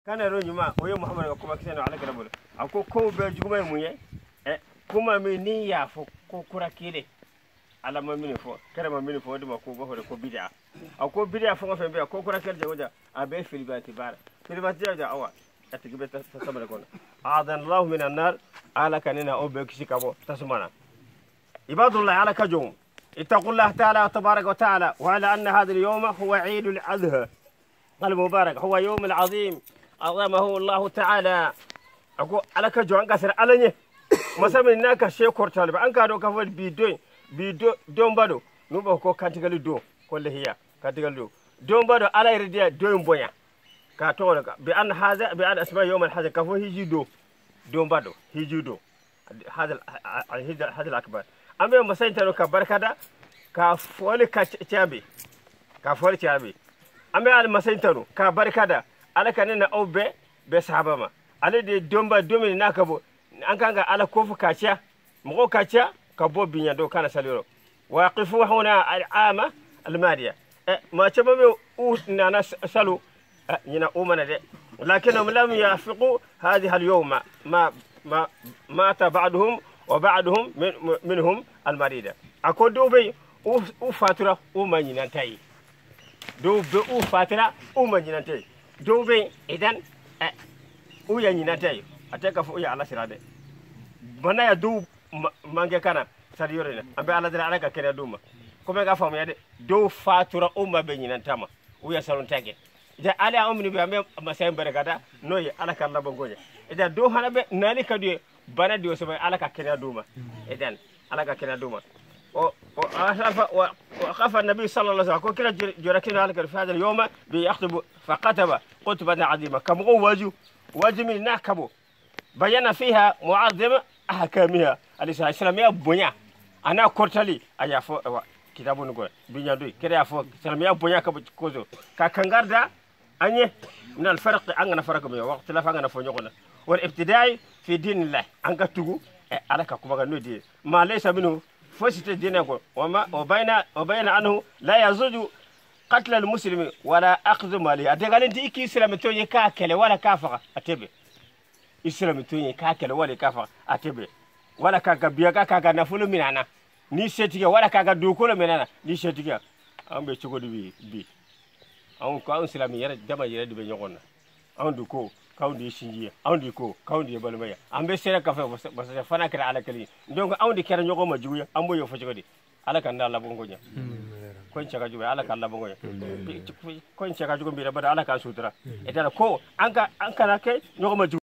Kana ro ɲuman o ye Muhammad ka kuma kisɛ ala kɛra bolo a ko kow bɛɛ juguman ye mun ye kuma min ni y'a fɔ ko kura kelen ala ma min fɔ kɛra ma min fɔ o de ma ko b'a fɔ ko bid'a a ko bid'a fɛn o fɛn bɛ yan ko kura kelen jago ja a bɛɛ filibati baara filibati ja awa a tigi bɛ tasuma de kɔnɔ a'adanallahu minan nar ala ka ne na aw bɛɛ kisi ka bɔ tasuma na ibadullah ala ka jɔnw اتقوا الله تعالى تبارك وتعالى وعلى أن هذا اليوم هو عيد الأضحى المبارك هو يوم العظيم عظمه الله تعالى أقول على كجو أنك سر علني مثلا إنك شيء كورتال بأنك هذا كفر بيدو بيدو دوم بادو نبغى كو كاتيجالي دو كل هي كاتيجالي دوم بادو على يرديا دوم بنيا كاتورك بأن هذا بأن اسمه يوم الحج كفو هيجي دو دوم بادو هيجي دو هذا هذا الأكبر أما مثلا تلو كبركة كفولي كتشابي كفولي تشابي أما على مثلا تلو كبركة على كأننا أو ب بسحابة ما على دي دومبا دومي ناكبو أنك على كوف كاتشا مغو كاتشا كبو بينيا دو كان ساليرو واقفوا هنا العامة الماضية ما تبغى أو نانا سالو ينا أومنا ده لكنهم لم يفقوا هذه اليوم ما ما مات بعضهم وبعضهم منهم المريضة أكو دوبي أو فاترة أو ما ينتهي دوبي أو فاترة أو ما ينتهي دوبي إذن أو ينتهي أتاك فوق على سرادة بنا يدوب مانجا كنا سريورنا أبي على ذلك على كنا دوما كم يعرف فهم يد دو فاترة أو ما بيننا تما ويا سالون تاجي إذا على أمني بأمي مسائل بركاته نوي على كلا بقولي إذا دو هنا ب نالي كدي بنا ديو سبب على كنا دوما إذن على كنا دوما وخاف النبي صلى الله عليه وسلم كلا جركنا على في هذا اليوم بيخطب فقتب خطبة عظيمة كم هو واجب واجب من نكبه بيان فيها معظم أحكامها الإسلامية بنيا أنا كورتالي أيا فو كتابو نقول بنيا دوي كده فو إسلامية بنيا كبكوزو ككنغاردا أني من الفرق أنا فرق بينه وقت لا فأنا فنيقنا والابتداء في دين الله أنك تجو على كوبا نودي ما ليس منه فسد دينك وما وبين أنه لا يزود قتل المسلم ولا أخذ ماله أتقال أنت إيكي إسلام توني كاكله ولا كافر أتبي إسلام توني كاكله ولا كافر أتبي ولا كاكا كاكا نفلو من أنا نيشتيك ولا كاكا دوكولو من أنا نيشتيك أم بيشكو دي بي أم كأن إسلام يرد دم يرد بينيقنا أم دوكو كون دي سينجي أم دوكو كون دي بالمية أم بيسير كافي بس فنا كلا على كلي دونك أم دي كلا نيقو مجوية أم بيو فشكو دي على كنا الله بونغونيا كون شكا جوبي على كنا بونغونيا كون شكا جوبي بيربر على كان سوترا إذا كو أنك أنك نك نيقو مجوية.